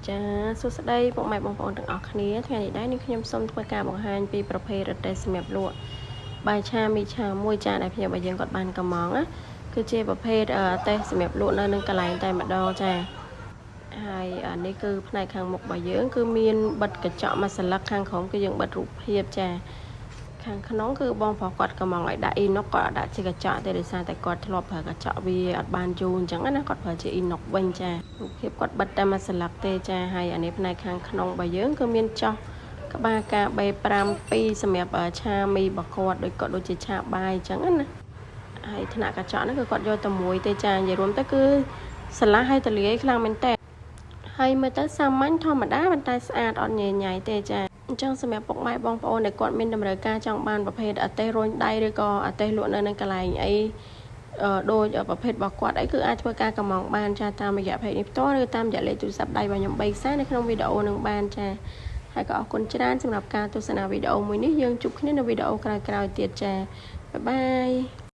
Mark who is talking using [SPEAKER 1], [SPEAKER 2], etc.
[SPEAKER 1] ចាសួស្តីពុកម៉ែបងប្អូនទាំងអស់គ្នាថ្ងៃនេះដែរនេះខ្ញុំសូមធ្វើការបង្ហាញពីប្រភេទរទេះសម្រាប់លក់បាយឆាមីឆាមួយចាដែលភ្ញៀវរបស់យើងគាត់បានកម្ម៉ង់ណាគឺជាប្រភេទរទេះសម្រាប់លក់នៅនឹងកន្លែងតែម្ដងចាហើយអានេះគឺផ្នែកខាងមុខរបស់យើងគឺមានបិទកញ្ចក់មួយសន្លឹកខាងក្រោមគឺយើងបិទរូបភាពចាខាងក្នុងគឺបងប្រុសគាត់កម្ម៉ង់ឲ្យដាក់អ៊ីណុកគាត់អត់ដាក់ជាកញ្ចក់ទេដោយសារតែគាត់ធ្លាប់ប្រើកញ្ចក់វាអត់បានយូរអញ្ចឹងណាគាត់ប្រើជាអ៊ីណុកវិញចារូបភាពគាត់បិទតែមួយសន្លឹកទេចាហើយអានេះផ្នែកខាងក្នុងរបស់យើងគឺមានចោះក្បាលការ B5 2សម្រាប់ឆាមីរបស់គាត់ដូចគាត់ដូចជាឆាបាយអញ្ចឹងណាហើយថ្នាក់កញ្ចក់ហ្នឹងគឺគាត់យកតែមួយទេចានិយាយរួមទៅគឺស្រឡះហើយទលាយខ្លាំងមែនតើហើយមើលទៅសាមញ្ញធម្មតាប៉ុន្តែស្អាតអត់ញ៉ៃញ៉ៃទេចាអញ្ចឹងសម្រាប់ពុកម៉ែបងប្អូនដែលគាត់មានតម្រូវការចង់បានប្រភេទអាតេសរុញដៃឬក៏អាតេសលក់នៅនឹងកន្លែងអីដូចប្រភេទរបស់គាត់អីគឺអាចធ្វើការកម្ម៉ង់បានចាតាមរយៈ page នេះផ្ទាល់ឬតាមរយៈលេខទូរស័ព្ទដៃរបស់ខ្ញុំ3ខ្សែនៅក្នុងវីដេអូនឹងបានចាហើយក៏អរគុណច្រើនសម្រាប់ការទស្សនាវីដេអូមួយនេះយើងជួបគ្នានៅវីដេអូក្រោយៗទៀតចាbye bye.